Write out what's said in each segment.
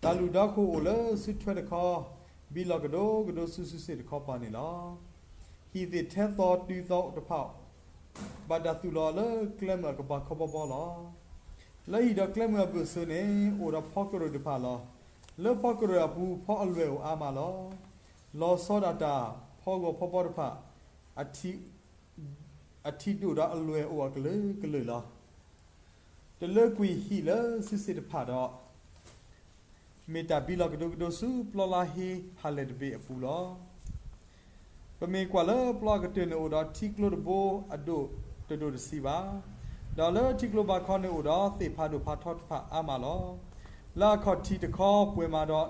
တၢ်လုၢ်ဒီခိၣ်အိၣ်လၢစုထွဲတခီ, ဘံၣ်လီၤကဒိကဒိစုစုစ့ၣ်တခီပၤန့ၣ်လီၤ. ဟံၣ်သ့ၣ်ထဲသီတုၤသီတဖၣ် ဘၣ်တၢ်သူၣ်လီၤလၢကျဲမုၢ်အကပၤခီဘီဘီလီၤ. လၢဟံၣ်ဒီးကျဲမုၢ်အဘၢၣ်စၢၤန့ၣ် အိၣ်ဒီးဖီကရၢၢ်တဖၣ်လီၤ. လၢဖီကရၢၢ်အပူၤ ဖီအလွဲၢ်အိၣ်အါမးလီၤ. လီၤဆီဒၣ်တၢ် ဖီဂီၤဖီဘီတဖၣ် အထံဒိၣ်ဒီးအလွဲၢ်အိၣ်အကလုာ်ကလုာ်လီၤ. တလၢကွံာ်ဟံၣ်လၢစုစ့ၣ်တဖၣ်ဒီး မ့ၢ်တၢ်ဘံၣ်လီၤကဒိကဒိဆူပျီလါဟ့ဖးလဲၢ်တဘ့ၣ်အပူၤလီၤ. ပမ့ၢ်ကွၢ်လၢပျီအကတၢၢ်န့ၣ်အိၣ်ဒီးထံကျိတဘိအဒိၣ်တဒိၣ်တဆံဘၣ်, ဒီးလၢထံကျိဘၣ်ခီန့ၣ်အိၣ်ဒီးသ့ၣ်ဖးဒိၣ်ဖးထီတဖၣ်အါမးလီၤ. လၢအခီၣ်ထံးတခီပှဲၤမးဒီး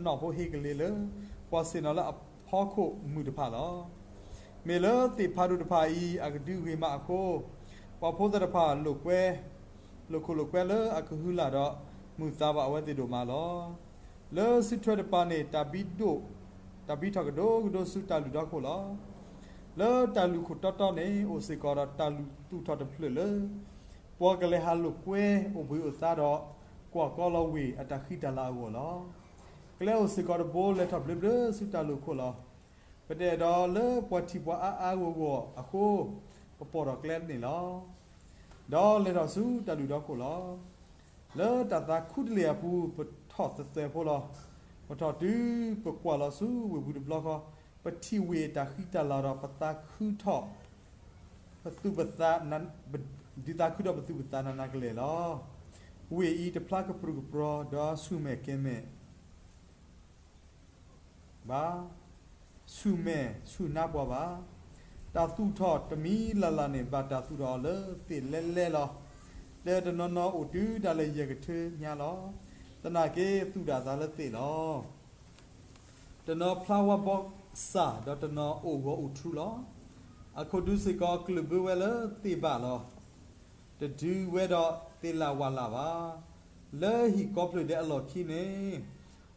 နီၣ်ဖိဟ့ကလ့လၢ ပှၤဆ့ၣ်နီၤလၢအဖီခိၣ်မုၢ်တဖၣ်လီၤ. မ့ၢ်လၢသ့ၣ်ဖးဒိၣ်တဖၣ်အံၤ အကဒုဂ့ၤမးအဃိ, ပှၤဖိသၣ်တဖၣ်လိာ်ကွဲ, လိာ်ခိၣ်လိာ်ကွဲလၢအကဟုလၢ်ဒီး မုာ်သးဘၣ်အဝဲသ့ၣ်ဒိၣ်မးလီၤ. လၢစုထွဲတပၤန့ၣ် တၢ်ဘံၣ်ဒိၣ်, တၢ်ဘံၣ်ထီၣ်ကဒိကဒိဆူတၢ်လုၢ်ဒီခိၣ်လီၤ. လၢတၢ်လုၢ်ခိၣ်တီတီန့ၣ် အိၣ်စ့ၢ်ကီးဒီးတၢ်လုၢ်သူၣ်ထီၣ်တဖျၢၣ်လၢ ပှၤကလဲၤဟးလိာ်ကွဲအိၣ်ဘှံးအိၣ်သါဒီး ကွၢ်ကီလီၤဝ့ၢ်အတၢ်ဃံတၢ်လၤအဂီၢ်လီၤ. ကျဲအိၣ်စ့ၢ်ကီးတဘိလဲၤထီၣ်ဘျၢဘျၢဆူတၢ်လုၢ်ခိၣ်လီၤ. ပတအဲၣ်ဒိးလၢပှၤထံၣ်ပှၤအါအါဂီၢ်ဂီၢ်အဃိ, ပပိာ်ထီၣ်ကျဲန့ၣ်လီၤ. ဒီးလဲၤထီၣ်ဆူတၢ်လုၢ်ဒီခိၣ်လီၤ. လၢတၢ်သးခုတလ့ၢ်အပူၤ ပထီၣ်သသဲးဖိလီၤ. ပထီၣ်တုၤပကွၢ်လီၤဆူဝ့ၢ်ပူၤတဘျီဃီ, ပထံၣ်ဝ့ၢ်အတၢ်ဃံတၢ်လၤဒီးပသးခုထီၣ် ပသူၣ်ပသး, ဒုးသးခုဒီးပသူၣ်ပသးနးနးကလဲာ်လီၤ. ဝ့ၢ်အံၤတဖျါကပြုၢ်ကပြီၤဒီးဆူၣ်မဲာ်ကဲၤမဲာ် ဘၣ်, ဆူၣ်မဲာ်ဆူၣ်နါပှၤဘၣ်. တၢ်သူၣ်ထီၣ်တမံၤလၢ်လၢ်န့ၣ် ဘၣ်တၢ်သူၣ်ထီၣ်အီၤလၢသ့ၣ်လဲလဲလီၤ. တၢ်တနီၤနီၤအိၣ်တုၤဒၣ်လဲာ်ယဲၢ်ကထၢညါလီၤ. သနာ်က့သူၣ်ဒၣ်သးလၢသ့ၣ်လီၤ. တနီၤဖျါဝါဘီစၢ် ဒီးတနီၤအိၣ်ဂီၤအိၣ်ထူလီၤ. အခိၣ်ဒူစ့ၢ်ကီးကျၢၢ်ဘၢဝဲလၢသ့ၣ်ဘၣ်လီၤ. တဒုဝဲဒီးသ့ၣ်လၣ်ဝၣ်လၣ်ဘၣ်. လၢဟံၣ်ကိးဖျၢၣ်ဒဲးအလီၢ်ခံန့ၣ်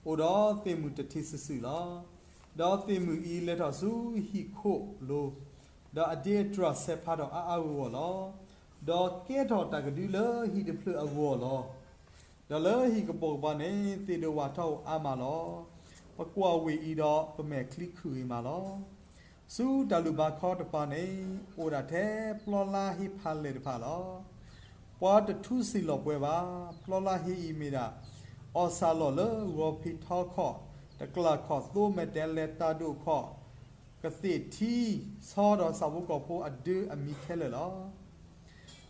အိၣ်ဒီးသ့ၣ်မုၢ်တထံၣ်စုာ်စုာ်လီၤ. ဒီးသ့ၣ်မုၢ်အံၤလဲၤထီၣ်ဆူဟံၣ်ခိၣ်လိၤ, ဒီးအဒ့အတြၢ်ဆဲးဖးထီၣ်အါအါဂီၢ်ဂီၢ်လီၤ. ဒီးကဲထီၣ်တၢ်ကဒုလၢဟံၣ်တဖျၢၣ်အဂီၢ်လီၤ. ဒီးလၢဟံၣ်ကပိာ်ကပၤန့ၣ် သ့ၣ်ဒိၣ်ဝၣ်ထီအိၣ်အါမးလီၤ. ပကွၢ်ဝ့ၢ်အံၤဒီးပမဲာ်ချံခုၣ်ဂ့ၤမးလီၤ. ဆူတၢ်လုၢ်ဘၣ်ခီတပၤန့ၣ် အိၣ်ဒၣ်ထဲပျီလါဟ့ဖးလဲၢ်တဖၣ်လီၤ. ပှၤတထူစံၣ်လီၤပှဲၤဘၣ်. ပျီလါဟ့အံၤမ့ၢ်ဒၣ် အီၣ်ဆၣ်လီၢ်လၢဂီၤဖံးထီခီၣ်, တကျၢ်ခီၣ်သိမဲာ်တဲလဲၤတၢ်ဒိၣ်ခီၣ်, ကသ့ၣ်ထံ, ဆီဒီးဆၣ်ဖိကီၢ်ဖိအဒၢအမံၤခဲလၢာ်လီၤ.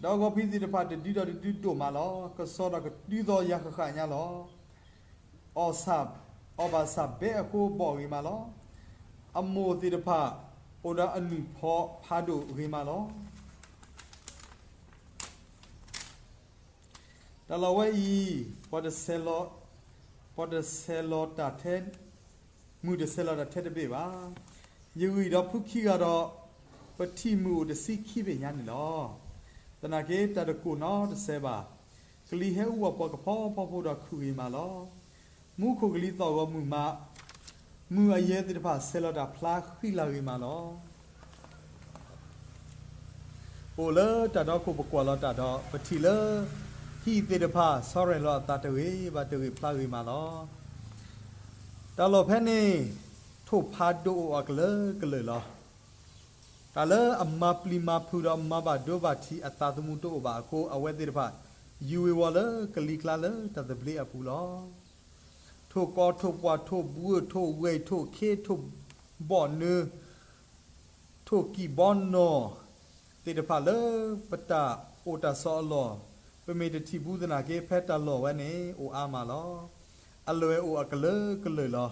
ဒီးဂီၤဖံးသ့ၣ်တဖၣ်တဒုဒီးတဒုဒိၣ်မးလီၤ. ကစီဒီးကတုၤသီယၤဃၣ်ဃၣ်ညါလီၤ. အီၣ်ဆၣ်, အီၣ်ဘၣ်ဆၣ်ဘဲအဃိဘီၣ်ဂ့ၤမးလီၤ. အမိၢ်သ့ၣ်တဖၣ် အိၣ်ဒီးအနုၢ်ဖီဖးဒိၣ်ဂ့ၤမးလီၤ. တၢ်လီၢ်ဝဲအံၤ ပှၤတဆဲးလီၤ, ပှၤတဆဲးလီၤတၢ်ထဲ, မုၢ်တဆဲးလီၤတၢ်ထဲတဘ့ၣ်ဘၣ်. ယဂံၢ်ဒီးဖုခံဂၤဒီး ပထံၣ်မုၢ်အိၣ်တဆံခံဘ့ၣ်ညါန့ၣ်လီၤ. သနာ်က့တၢ်တကိၢ်နီတစဲးဘၣ်. ကလံၤဟဲအူအီၣ်ပှၤကဖီဖီဖိဒီးခုၣ်ဂ့ၤမးလီၤ. မူခိၣ်ကလံၤသီၣ်ဂီၤမုၢ်မး, မုၢ်အယဲၢ်သ့ၣ်တဖၣ်ဆဲးလီၤတၢ်ဖျါဃံလၤဂ့ၤမးလီၤ. အိၣ်လၢတၢ်ဒီခိၣ်ပကွၢ်လီၤတၢ်ဒီး ပထံၣ်လၢ ဟံၣ်သ့ၣ်တဖၣ်ဆီရဲၣ်လီၤအသးတဂ့ၤဘၣ်တဂ့ၤဖျါဂ့ၤမးလီၤ. တၢ်လီၢ်ဖဲန့ၣ် ထိၣ်ဖးဒိၣ်အိၣ်အကလုာ်ကလုာ်လီၤ. တၢ်လၢအမၤပျံၤမၤဖုးဒီးမၤဘၣ်ဒိဘၣ်ထံးအသးသမူတအိၣ်ဘၣ်အဃိ အဝဲသ့ၣ်တဖၣ် ယူၤဝ့ၤဝီၤလၢကလံၤကျါလၢတၢ်သဘျ့အပူၤလီၤ. ထိၣ်ကီထိၣ်ပှၢ်ထိၣ်ဘှၢထိၣ်ဝဲၤထိၣ်ခ့ထိၣ်ဘီၣ်နၢ ထိၣ်ကံၢ်ဘီနီၢ် သ့ၣ်တဖၣ်လၢပတၢ်အိၣ်တၢ်ဆိးအလီၢ် ပမ့ၢ်တထံၣ်ဘူးသနာ်က့ ဖဲတၢ်လီၢ်ဝဲန့ၣ် အိၣ်အါမးလီၤ. အလွဲၢ်အိၣ်အကလုာ်ကလုာ်လီၤ.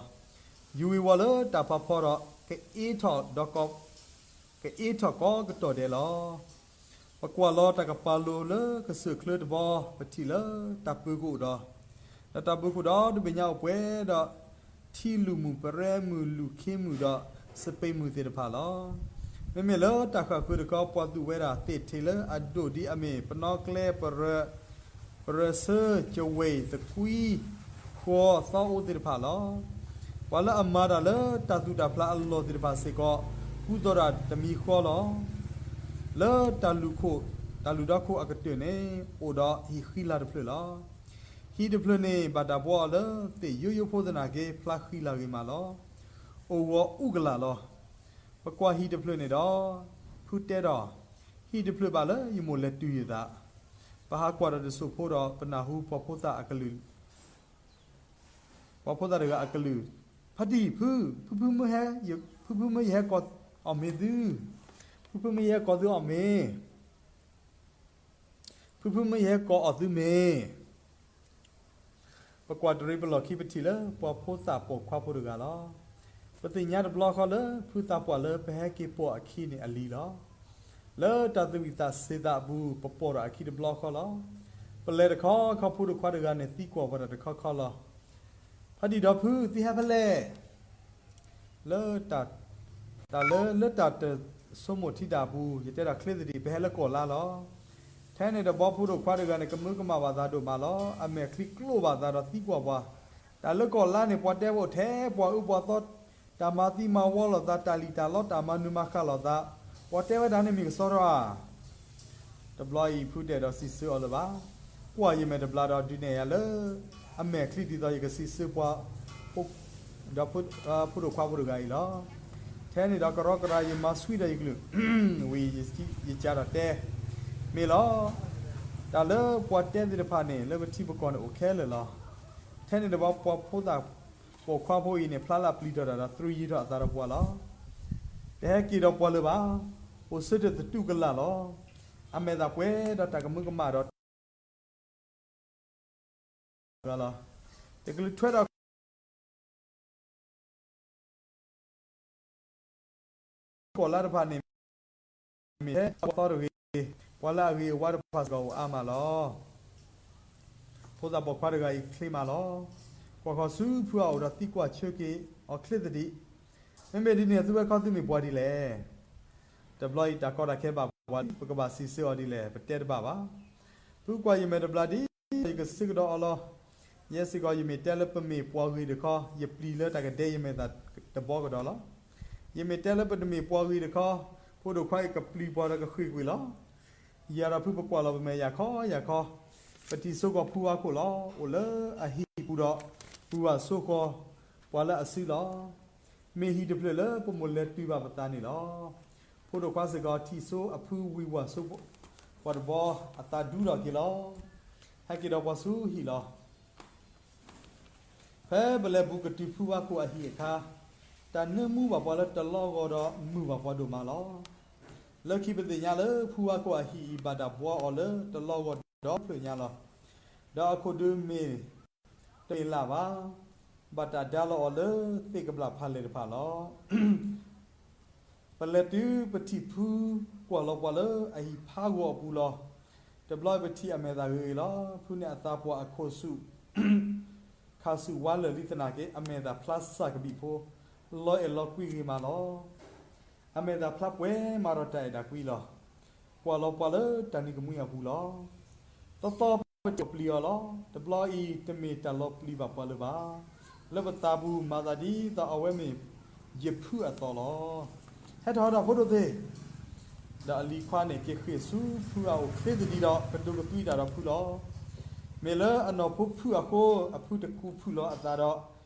ယူၤဝ့ၤဝီၤလၢတၢ်ဖးဖီဒီး ကအ့ထီၣ်ဒီး ကအ့ထီၣ်ကိးကတီၢ်ဒဲးလီၤ. ပကွၢ်လီၤတၢ်ကပၤလိၤလၢကစၢၢ်ချၢတဘီ ပထံၣ်လၢတၢ်ပၢၤကအိၣ်ဒီး ဒီးတၢ်ဘၢဃိၣ်ဒီတဘ့ၣ်ညါအိၣ်ပှဲၤဒီး ထံလုၢ်မုၢ်ပရဲမုၢ်လုၢ်ခ့မုၢ်ဒီးစပ့းမုၢ်သ့ၣ်တဖၣ်လီၤ. မ့မ့ၢ်လၢတၢ်ဃၣ်ဃၢၤတခီ ပှၤသူၣ်ဝဲဒၣ်သ့ၣ်ထံးလၢအဒိၣ်ဒ်အမ့ၢ် ပနီၣ်ကျဲ ပရၢဆၢ ကဝဲၢ်သကွံ ဃီသီအိၣ်သ့ၣ်တဖၣ်လီၤ. ပှၤလၢအမၤတၢ်လၢတၢ်သူၣ်တၢ်ဖျးအလီၢ်သ့ၣ်တဖၣ်စ့ၢ်ကီး ကူသိးတၢ်တမံၤဃီလီၤ. လၢတၢ်လုၢ်ခိၣ်, တၢ်လုၢ်ဒီခိၣ်အကတၢၢ်န့ၣ် အိၣ်ဒီးဟံၣ်ဃံလၤတဖျၢၣ်လီၤ. ဟံၣ်တဖျၢၣ်န့ၣ် ဘၣ်တၢ်ဘှီအီၤလၢသ့ၣ်ယိယိဖိသနာ်က့ ဖျါဃံလၤဂ့ၤမးလီၤ. အိၣ်ဂီၤအူကလာ်လီၤ. ပကွၢ်ဟံၣ်တဖျၢၣ်န့ၣ်ဒီး ဖုတဲဒီး, ဟံၣ်တဖျၢၣ်ဘၣ်လၢယမိၢ်လဲၤတုၤယသး, ပဟးကွၢ်ဒီးတစိၢ်ဖိဒီး ပနၢ်ဟူပှၤဖိသၣ်အကလုၢ် ပှၤဖိသၣ်တဂၤအကလုၢ်, ဖါတံၢ်ဖု, ဖုဖုမ့ၢ်ဟဲ, ဖုဖုမ့ၢ်ယဟဲကိးအီၤမ့ၢ်သု, ဖုဖုမ့ၢ်ယဟဲကိးသုအီၤမ့ၢ်, ဖုဖုမ့ၢ်ယဟဲကိးအီၤသုမ့ၢ်. ပကွၢ်တရံးပလီၢ်ခံပထံၣ်လၢပှၤဖိသၣ်ပိာ်ခွါဖိတဂၤလီၤ. ပသ့ၣ်ညါတဘျီဃီလၢဖုသးပှၢ်လၢပဟဲက့ၤပိာ်အခံန့ၣ်အလံၤလီၤ. လၢတၢ်သးဝံၣ်သးစဲၤသးအပူၤ ပပိာ်ဒီးအခံတဘျီဃီလီၤ. ပလဲၤတခီခီ ဖိဒိၣ်ခွါတဂၤန့ၣ်သံကွၢ်ပှၤတၢ်တခီခီလီၤ. ဖါတံၢ်ဒီးဖု သုဟဲဖဲလဲၣ်. လၢ တၢ်လၢ လၢတၢ်တဆိကမိၣ်ထံတၢ်အပူၤ ယတဲဒီးချ့သဒံး ပဟဲလၢကီၢ်လါလီၤ. ထဲန့ၣ်တဘျီဖိဒိၣ်ခွါတဂၤန့ၣ် ကမၢကမၣ်ဘၣ်သးဒိၣ်မးလီၤ. အမဲာ်ချံကျိဘၣ်သးဒီးသံကွၢ်ပှၤ, တၢ်လၢကီၢ်လါန့ၣ် ပှၤတဲဝဲအိၣ်ထဲပှၤအၢပှၤသီ, တၢ်မၤသံမၤဝီလိာ်သး, တၢ်လံၣ်တၢ်လီ တၢ်မၤနုၤမၤဃၣ်လိာ်သး, ပှၤတဲဝဲဒၣ်န့ၣ်မ့ၢ်ကစီထီဧါ. တဘျီအံၤဖုတဲဒီးစံးဆၢအီၤလၢၤဘၣ်. ကွၢ်ယမဲာ်တဘျီဒီးဒုးနဲၣ်ယၤလၢ အမဲာ်ချံဒ်သိးယကစံးဆၢပှၤ ဒီး ဖိဒိၣ်ခွါဖိတဂၤအံၤလီၤ. ထဲန့ၣ်ဒီးကရီကရၤယမၤဆှံဒီးယကလုၢ် ဝံၤယကးဒီးတဲ, မ့ၢ်လီၤ. တၢ်လၢပှၤတဲသ့ၣ်တဖၣ်န့ၣ် လၢပထံပကီၢ်န့ၣ်အိၣ်ခဲလၢာ်လီၤ. ထဲန့ၣ်တဘျီပှၤဖိသၣ်ပိာ်ခွါဖိအံၤန့ၣ် ဖျါလၢအပျံၤထီၣ်တၢ်ဒီး သရူးယံၤထီၣ်အသးဒီးပှၤလီၤ. တဟဲက့ၤဒီးပှၤလၢၤဘၣ်. အိၣ်ဆၢတသတူၢ်ကလာ်လီၤ. အမဲာ်သးပှဲၤဒီးတၢ်ကမၢကမၣ်ဒီး တကလုာ်ထွဲဒီး ကီၢ်လါတဖၣ်န့ၣ် မ့ၢ်ထဲပှၤသီတဂ့ၤ, ပှၤလၢအဂ့ၤအဝါတဖၣ်စ့ၢ်ကီးအိၣ်အါမးလီၤ. ဖိသၣ်ပိာ်ခွါတဂၤအံၤချ့မးလီၤ. ကွၢ်ဃီၤဆူဖုအအိၣ်ဒီးသံကွၢ်ဆၢက့ၤအီၤချ့သဒံး, မ့မ့ၢ်ဒ်န့ၣ် သုဝဲခီသုမ့ၢ်ပှၤဒ်လဲၣ်. တဘျီအံၤတၢ်ကီတၢ်ခဲဘၣ်ပှၤဒ် ပကဘၣ်စံးဆၢအီၤဒ်လဲၣ် ပတဲတဘၣ်ဘၣ်. ဖုကွၢ်ယမဲာ်တဘျီဒ် ယကစံးကဒီးအီၤလီၤ. ယဲစ့ၢ်ကီး ယမ့ၢ်တဲလၢပမ့ၢ်ပှၤဂ့ၤတခီ ယပျံၤလၢတၢ်ကဒဲယမဲာ်သးတဘျီကဒီးလီၤ. ယမ့ၢ်တဲလၢပတမ့ၢ်ပှၤဂ့ၤတခီ ဖိဒိၣ်ခွါအံၤကပျံၤပှၤဒီးကဃ့ၢ်ကွံာ်လီၤ. ယၤဒီးဖုပကွၢ်လီၤပမဲာ်ယၤခီယၤခီ, ပထံၣ်စိကီၢ်ဖုဝါခိၣ်လီၤ. အိၣ်လၢအဟံၣ်ပူၤဒီး ပူၤဝၤဆိဃီၤပှၤလၢအစုလီၤ. မ့ၢ်ဟံၣ်တဖျၢၣ်လၢပမိၢ်လဲၤတုၤဘၣ်ပသးန့ၣ်လီၤ. ဖိဒိၣ်ခွါစ့ၢ်ကီးထံၣ်စိအဖုဝံၤဝၤဆိပှၤတဘျီ အသးဒူဒီးက့ၤလီၤ. ဟဲက့ၤဒီးပှၤဆူဟံၣ်လီၤ. ဖဲပလဲၤဘူးကတုၤဖုဝါခိၣ်အဟံၣ်အခါ, တၢ်နၢမူဘၣ်ပှၤလၢတလီၢ်ဂီၤဒီးမုာ်ဘၣ်ပှၤဒိၣ်မးလီၤ. လၢခံပသ့ၣ်ညါလၢဖုဝါခိၣ်အဟံၣ်အံၤဘၣ်တၢ်ဘှီအီၤလၢတလီၢ်ဂီၤဒီဖျၢၣ်ညါလီၤ. ဒီးအခိၣ်ဒုမ့ၢ်တမ့ၢ်လၢ်ဘၣ်, ဘၣ်တၢ်ဒါလီၤအီၤလၢသ့ၣ်ကဘျၣ်ဖးလဲၢ်တဖၣ်လီၤ. ပလဲၤတုၤပထံၣ်ဖုကွၢ်လီၤပှၤလၢအဟံၣ်ဖးဂီၤအပူၤလီၤ. တဘျီအံၤပထံၣ်အမဲာ်သးဂ့ၤဂ့ၤလီၤ. ဖုန့ၣ်အသးပှၢ်အခိၣ်ဆူၣ် ခးဆူၣ်ဝါလၢာ်လံသနာ်က့ အမဲာ်သးဖျါစၢ်ကဘံးဖိ လီၤအဲၣ်လီၤကွံဂ့ၤမးလီၤ. အမဲာ်သးဖျါပှဲၤမးဒီးတၢ်အဲၣ်တၢ်ကွံလီၤ. ကွၢ်လီၤပှၤလၢတၢ်နံၤကမှံအပူၤလီၤ. သီသီပထံၣ်ပျံၤအီၤလီၤ. တဘျီအံၤတမ့ၢ်တၢ်လီၤပျံၤဘၣ်ပှၤလၢၤဘၣ်. လၢပသးပူၤမၤသးဒ်သိးအဝဲမ့ၢ်ယဖုအသိးလီၤ. ဟဲထီၣ်ဒီးဖိဒိၣ်သ့ၣ် ဒီးအလံၤခွါန့ၣ်က့ၤဃ့ၢ်ဆူဖုအအိၣ်ချ့သဒံးဒီး ကဒိးကသွံတၢ်ဒီးဖုလီၤ. မ့ၢ်လၢအနီၢ်ဖိဖုၣ်အဃိ အဖုတကူးဖုၣ်လီၤအသးဒီး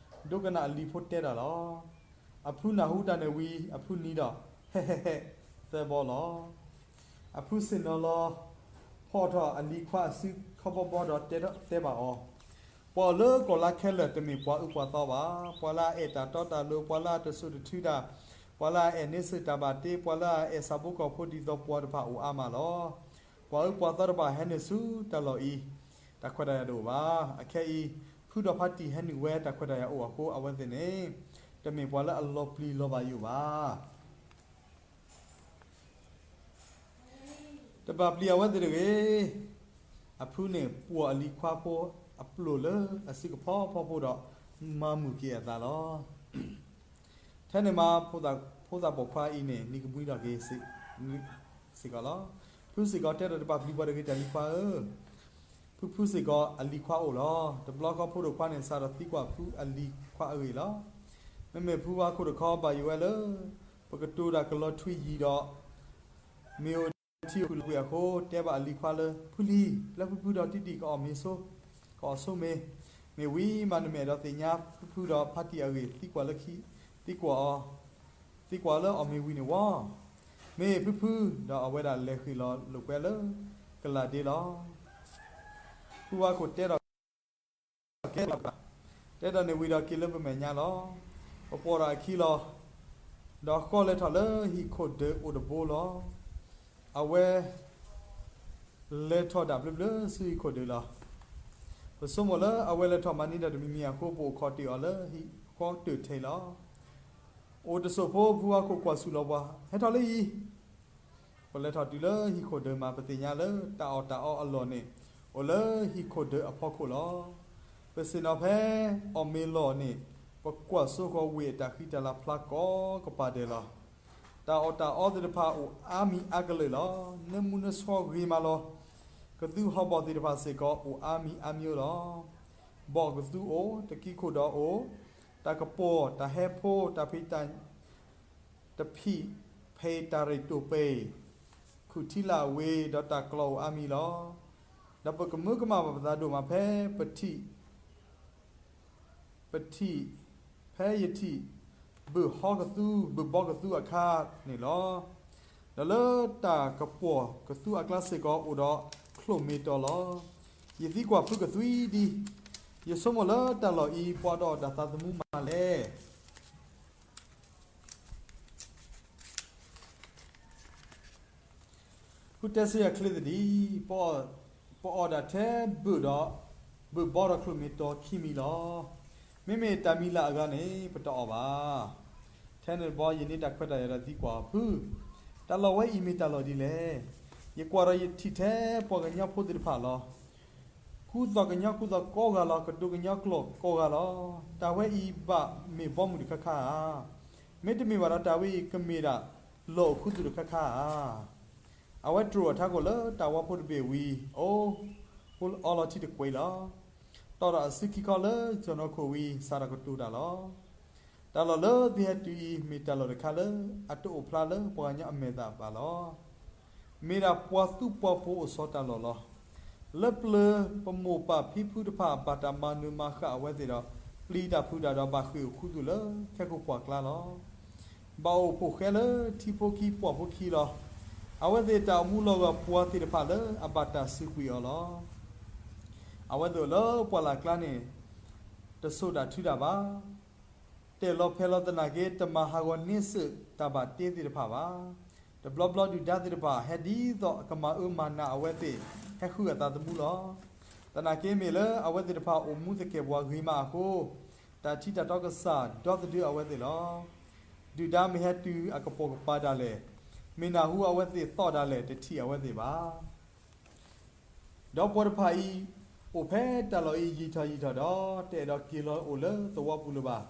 ဒိကနၣ်အလံၤဖိတဲတၢ်လီၤ. အဖုနၢ်ဟူတၢ်န့ၣ်ဝံၤ အဖုနံၤဒီး ဟဲဟဲဟဲ သၢဘီလီၤ. အဖုဆ့ၣ်နီၤလီၤ ဖီၣ်ထီၣ်အလံၤခွါအစုခီဘီဘီဒီးတဲဘၣ်အီၤ, ပှၤအိၣ်လၢကီၢ်လါခဲလၢာ်တမ့ၢ်ပှၤအၢပှၤသီဘၣ်. ပှၤလၢအအဲၣ်တၢ်တီတၢ်လိၤ, ပှၤလၢအတစိၢ်တထုတၢ်, ပှၤလၢအအဲၣ်န့ဆၢၣ်တၢ်ဘၣ်တ့, ပှၤလၢအအဲၣ်ဆၣ်ဖိကီၢ်ဖိဒ်သိးပှၤတဖၣ်အိၣ်အါမးလီၤ. ပှၤအၢပှၤသီတဖၣ်ဟဲနုာ်ဆူတၢ်လီၢ်အံၤ တၢ်ခွဲးတၢ်ယာ်တအိၣ်ဘၣ်. အခဲအံၤ ဖုဒီးဖါတံၢ်ဟဲနုာ်ဝဲတၢ်ခွဲးတၢ်ယာ်အိၣ်အဃိ အဝဲသ့ၣ်န့ၣ် တမ့ၢ်ပှၤလၢအလီၤပျံၤလီၤဘၣ်ယိၣ်ဘၣ်. တဘၣ်ပျံၤအဝဲသ့ၣ်တဂ့ၤ. အဖုန့ၣ်ပိာ်အလံၤခွါဖိအပျိၢ်လၢအစုကဖီဖီဖိဒီး မၤမုာ်က့ၤအသးလီၤ. ထဲန့ၣ်မး ဖိသၣ်ပိာ်ခွါအံၤန့ၣ် နံၤကမှံဒီးက့ၤစ့ၢ်ကီးလီၤ. ဖုစ့ၢ်ကီးတဲဒီးတဘၣ်ပျံၤပှၤတဂ့ၤ တၢ်လံၤခွါဧၢ, ဖုဖုစ့ၢ်ကီးအလံၤခွါအိၣ်လီၤ. တဘျီဃီဖိဒိၣ်ခွါန့ၣ် စးထီၣ်သံကွၢ်ဖုအလံၤခွါအဂ့ၢ်လီၤ. မ့မ့ၢ်ဖုဝါခိၣ်တခီ ဘၣ်ယိၣ်ဝဲလၢ ပကတိၤတၢ်ကလီၤထွံယံၤဒီး မ့ၢ်အိၣ်ထံအိၣ်ကွံာ်အဃိ တဲဘၣ်အလံၤခွါလၢ ဖုလံၤ ပျဲဖုဖုဒီးတံၢ်တံၢ်ကအီၣ်မ့ၤဆိ အီၤဆိမ့ၢ်, မ့ၢ်ဝံၤမး နမ့ၢ်အဲၣ်ဒိးသ့ၣ်ညါဖုဖုဒီးဖါတံၢ်အဂ့ၢ် သံကွၢ်လၢခံ, သံကွၢ်အီၤ, သံကွၢ်အီၤလၢအီၣ်မ့ၤဝံၤန့ၣ်ဝီ, မ့ၢ်ဖုဖု, ဒီးအဝဲဒၣ်လဲၤဃ့ၢ်လီၤလိာ်ကွဲလၢကလးဒ့လီၤ. ဖုဝါခိၣ်တဲဒီးကဲ, တဲဒီးန့ၣ်ဝံၤဒီးက့ၤလၢပမဲာ်ညါလီၤ. ပပိာ်ဒီးအခံလီၤ. ဒီးဃီလဲၤထီၣ်လၢဟံၣ်ခိၣ်ဒၢးအိၣ်တဘိလီၤ. အဝဲ လဲၤထီၣ်ဒၣ်ဘျၢဘျၢဆူဟံၣ်ခိၣ်ဒၢးလီၤ. ပဆိကမိၣ်လၢအဝဲလဲၤထီၣ်မၤန့ၢ်တၢ်တမံၤမံၤအဃိ ပအိၣ်ခိးတ့ၢ်အီၤလၢဟံၣ်ဃီတၢၢ်ထဲအံၤလီၤ. အိၣ်တစိၢ်ဖိ ဖုဝါခိၣ်ကွၢ်ဆူၣ်လီၤပှၤ, ဟဲထီၣ်လၢအံၤ, ပလဲၤထီၣ်တုၤလၢဟံၣ်ခိၣ်ဒၢးမး ပသ့ၣ်ညါလၢတၢ်အီၣ်တၢ်အီအလီၢ်န့ၣ် အိၣ်လၢဟံၣ်ခိၣ်ဒၢးအဖီခိၣ်လီၤ. ပဆ့ၣ်နီၤဖဲအီၣ်မ့ၤလီၢ်န့ၣ် ပကွၢ်စိဃီၤဝ့ၢ်အတၢ်ဃံတၢ်လၤဖျါကိးကပၤဒဲးလီၤ. တၢ်အီၣ်တၢ်အီသ့ၣ်တဖၣ်အိၣ်အါမံၤအါကလုာ်လီၤ. နၢမူနဆှီဂ့ၤမးလီၤ. ကသူဟီၣ်ဘီၣ်သ့ၣ်တဖၣ်စ့ၢ်ကီး အိၣ်အါမံၤအါမံၤလီၤ. ဘီၣ်ကသူအိၣ်, တကံခိၣ်ဒီးအိၣ်, တၢ်ကပီၤ, တၢ်ဟဲဖိ, တၢ်ဖံးတၢ် တဖံးဖံးတၢ်ရ့ၣ်တိၢ်ပ့ၢ်, ခုၣ်ထံလၢအဝ့ၤ ဒီးတၢ်ကျီအိၣ်အါမံၤလီၤ. ဒီးပကမၢကမၣ်ဘၣ်ပသးဒိၣ်မးဖဲပထံၣ် ပထံၣ်, ဖဲယထံၣ် ဘုၣ်ဟီကသူ ဘုၣ်ဘီကသူအခါန့ၣ်လီၤ. ဒီးလၢတၢ်ကပီၤကသူအကျါစ့ၢ်ကီး အိၣ်ဒီးချိၣ်မ့ၢ်တီၤလီၤ. ယသံကွၢ်ဖုကသွံဒံ, ယဆိကမိၣ်လၢတၢ်လီၢ်အံၤ ပှၤတအီၣ်တၢ်သးသမူမးလဲၣ်. ဖုတဲဆၢယၤချ့သဒံး, ပအီၣ်ဒၣ်ထဲဘုၣ်ဒီး, ဘုၣ်ဘီဒီးချိၣ်မ့ၢ်တီၤခံမံၤလီၤ. မ့မ့ၢ်တၢ်မံၤလၢ်အဂၤန့ၣ် ပတအီၣ်ဘၣ်. ထဲန့ၣ်တဘျီ ယန့ၢ်တၢ်ခွဲးတၢ်ယာ်ဒီးသံကွၢ်အီၤဖု, တၢ်လီၢ်ဝဲအံၤမ့ၢ်တၢ်လီၢ်ဒ်လဲၣ်. ယကွၢ်ဒီးယထံၣ်ထဲပှၤကညီဖိသ့ၣ်တဖၣ်လီၤ. ကူသိးကညီကူသိးကိးဂၤလီၤ, ကတိၤကညီကျိာ်ကိးဂၤလီၤ. တၢ်ဝဲအံၤဘၣ်မ့ၢ်ဘီမုၢ်တခါခါဧါ. မ့တမ့ၢ်ဘၣ်ဒီး တၢ်ဝဲအံၤကမ့ၢ်ဒၣ်လီၢ်အိၣ်ခူသူၣ်တခါခါဧါ. အဝဲတြီၢ်အထးခိၣ်လၢတၢ်ဝီဖိတဘ့ၣ်ဝံၤ အိၣ်, အိၣ်လီၤထံတကွံာ်လီၤ. တီၢ်ဒီးအစုခံခီလၢကၠီၣ်နီၤခိၣ်ဝံၤ စးထီၣ်ကတိၤတၢ်လီၤ. တၢ်လီၢ်လၢသုဟဲတုၤအံၤ မ့ၢ်တၢ်လီၢ်တခါလၢအတအိၣ်ဖျါလၢပှၤကညီအမဲာ်သးဘၣ်လီၤ. မ့ၢ်ဒၣ်ပှၤသူပှၤဖိအိၣ်စီၤတၢ်လီၢ်လီၤ. လၢပျၢၤပမိၢ်ပၢ်ဖံဖုတဖၣ် ဘၣ်တၢ်မၤနၢၤမၤဃၣ်အဝဲသ့ၣ်ဒီး ပျံၤတၢ်ဖုးတၢ်ဒီးဘၣ်ဃ့ၢ်အိၣ်ခူသူၣ်လၢခဲကိၣ်ပှၢ်ကျါလီၤ. ဘၣ်အိၣ်ဖှိၣ်ဃဲလၢထံဖိခံပှၢ်ဖိခံလီၤ. အဝဲသ့ၣ်တၢ်အိၣ်မူလီၤဂာ်ပှၤသ့ၣ်တဖၣ်လၢအဘၣ်တၢ်စူးကွံာ်အီၤလီၤ. အဝဲသ့ၣ်အိၣ်လၢပှၢ်လၢ်ကျါန့ၣ် တဆိၣ်တၢ်ထုးတၢ်ဘၣ်. တဲာ်လီၤဖဲးလီၤသနာ်က့ တမၤဟးဂီၤန့ဆၢၣ်တၢ်ဘၣ်တ့သ့ၣ်တဖၣ်ဘၣ်. တဘျီဘျီဒုၣ်ဒါသ့ၣ်တဖၣ် ဟဲဒ်သိးအကမၤအၢမၤနးအဝဲသ့ၣ် ဟဲဃုအသးသမူလီၤ. သနာ်က့မ့ၢ်လၢအဝဲသ့ၣ်တဖၣ်အိၣ်မူသကဲာ်ပဝးဂ့ၤမးအဃိ တၢ်ထံတၢ်တီကစၢ်ဒီသဒၢအဝဲသ့ၣ်လီၤ. ဒုၣ်ဒါမ့ၢ်ဟဲတုၤအကပိာ်ကပၤဒၣ်လဲာ်, မ့ၢ်နၢ်ဟူအဝဲသ့ၣ်သီၣ်ဒၣ်လဲာ် တထံၣ်အဝဲသ့ၣ်ဘၣ်. ဒီးပှၤတဖၣ်အံၤ အိၣ်ဖဲတၢ်လီၢ်အံၤယံာ်ထီၣ်ယံာ်ထီၣ်ဒီး တအဲၣ်ဒိးက့ၤလီၤအိၣ်လၢသဝီပူၤလၢၤဘၣ်.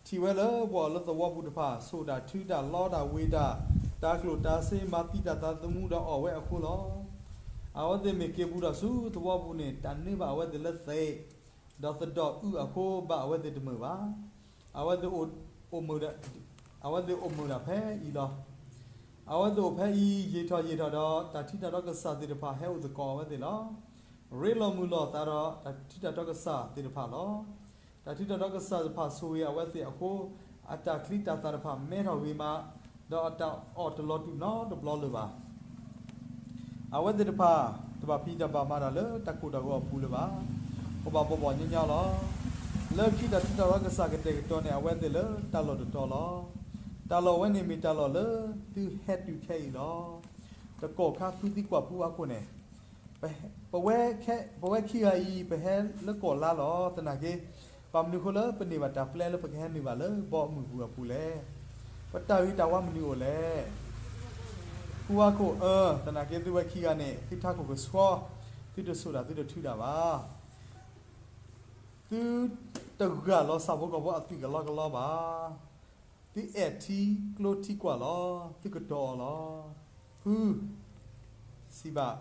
ထံၣ်ဝဲလၢပှၤအိၣ်လၢသဝီပူၤတဖၣ် ဆိၣ်တၢ်ထုတၢ်လီတၢ်ဝ့ၤတၢ်, တၢ်ကျိၣ်တၢ်စ့မၤသံတၢ်သးသမူဒီးအီၣ်ဝဲအဃိလီၤ. အဝဲသ့ၣ်မ့ၢ်က့ၤပူၤဒီးဆူသဝီပူၤန့ၣ် တၢ်နၢဘၣ်အဝဲသ့ၣ်လၢသဲး, ဒီးသဒီၣ်အုးအဃိဘၣ်အဝဲသ့ၣ်တမုာ်ဘၣ်. အဝဲသ့ၣ်အိၣ်မုာ်ဒၣ်, အဝဲသ့ၣ်အိၣ်မုာ်ဒၣ်ဖဲအံၤလီၤ. အဝဲသ့ၣ်အိၣ်ဖဲအံၤ ယံာ်ထီၣ်ယံာ်ထီၣ်ဒီး တၢ်ထံတၢ်တီကစၢ်သ့ၣ်တဖၣ်ဟဲအိၣ်သကိးအဝဲသ့ၣ်လီၤ. ရ့လိာ်မုာ်လိာ်သးဒီးတၢ်ထံတၢ်တီကစၢ်သ့ၣ်တဖၣ်လီၤ. တၢ်ထံတၢ်တီကစၢ်တဖၣ်ဆိၣ်ဂ့ၤအဝဲသ့ၣ်အဃိ အတၢ်ချံတၢ်သၣ်တဖၣ်မဲထီၣ်ဂ့ၤမး, ဒီးအတၢ်အီၣ်တလီၤတူာ်နီတဘျီလၢၤဘၣ်. အဝဲသ့ၣ်တဖၣ် တဘၣ်ဖံးတၢ်ဘၣ်မၤတၢ်လၢတၢ်ကိၢ်တၢ်ဂီၤအပူၤလၢၤဘၣ်. ကဘၣ်ဘီၣ်ဘီၣ်ညီညီလီၤ. လၢခံတၢ်ထံတၢ်တီကစၢ်ကတဲာ်ကတီၤန့ၢ်အဝဲသ့ၣ်လၢတၢ်လီၢ်တတီၤလီၤ. တၢ်လီၢ်ဝဲန့ၣ်မ့ၢ်တၢ်လီၢ်လၢသုဟဲတုၤခဲအံၤလီၤ. တကီၢ်ခါဖုသံကွၢ်ဖုအခိၣ်န့ၣ် ပဝဲ, ပဝဲခံဂၤအံၤ ပဟဲလၢကီၢ်လါလီၤ. သနာ်က့ ဘၣ်မနုၤအဃိလၢပန့ၢ်ဘၣ်တၢ်ပျဲလၢ ပကဟဲနုာ်ဘၣ်လၢဘီမုၢ်ပူၤအပူၤလဲၣ်. ပတၢ်ဂ့ၤတၢ်ဝါမနုၤအိၣ်လဲၣ်. ဖုဝါခိၣ်အၢ, သနာ်က့သုဝဲခံဂၤန့ၣ် သုထးခိၣ်ကဆှီ, သုတဆိၣ်တၢ်သုတထုးတၢ်ဘၣ်. သုတဂၢ်လီၤဆၣ်ဖိကီၢ်ဖိအသွံၣ်ကလီကလီဘၣ်. သုအဲၣ်ထံကျိထံကွၢ်လီၤ. သုကတီၤအီၤလီၤ. ဖု စံးဘၣ်,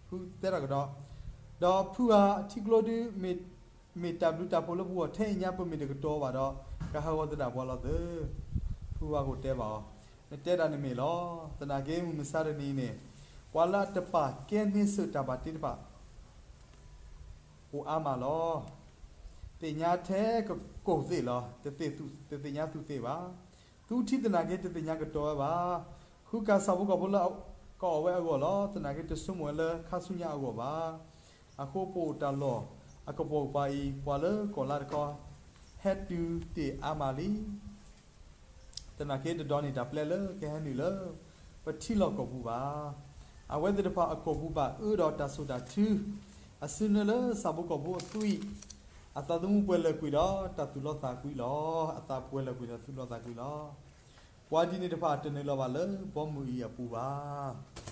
ဖုတဲတၢ်ကဒီး, ဒီးဖုဧၢ, ထံကျိဒု မ့ၢ်တၢ်ဘျုးတၢ်ဖှိၣ်လၢပဂီၢ် ထဲအံၤညါ ပမ့ၢ်တကတီၤဘၣ်ဒီး ကဟးဂီၤသဒၣ်ပှၤလီၤသၢ. ဖုဝါခိၣ်တဲဘၣ်အီၤ, နတဲဒၣ်န့ၣ်မ့ၢ်လီၤ. သနာ်က့မုၢ်မဆါတနံၤအံၤန့ၣ် ပှၤလၢအတပာ်ကဲန့ဆၢၣ်တၢ်ဘၣ်တ့တဖၣ် အိၣ်အါမးလီၤ. သ့ၣ်ညါထဲကကိၢ်သ့ၣ်လီၤ. တသ့ၣ်ညါသူၣ်သ့ၣ်ဘၣ်. သူထံသနာ်က့ တသ့ၣ်ညါကတီၤဝဲဘၣ်. ဃုကၤဆၣ်ဖိကီၢ်ဖိလၢကအီၣ်ဝဲအဂီၢ်လီၤ. သနာ်က့တဆိကမိၣ်ဝဲလၢခါဆူညါအဂီၢ်ဘၣ်. အဃိပအိၣ်တၢ်လီၢ်အကပိာ်ကပၤအံၤ ပှၤလၢကီၢ်လါတခီ ဟဲတုၤတ့ၢ်အါမးလံ. သနာ်က့တဒိးန့ၢ်တၢ်ပျဲလၢကဟဲနုာ်လၢပထံလီၢ်ကီၢ်ပူၤဘၣ်. အဝဲသ့ၣ်တဖၣ်အကီၢ်ပူၤဘၣ်အၢဒီးတၢ်စိတၢ်ထု, အစုနၢလၢဆၣ်ဖိကီၢ်ဖိအသွံၣ်, အသးသမူပှဲၤလၢာ်ကွံာ်ဒီးတၢ်သူၣ်လီသးကွံလီၤ. အသးပှဲၤလၢာ်ကွံာ်ဒီးသူၣ်လီသးကွံလီၤ. ပှၤဒ်န့ၣ်တဖၣ်တနုာ်လီၤဘၣ်လၢဘီမုၢ်အံၤအပူၤဘၣ်.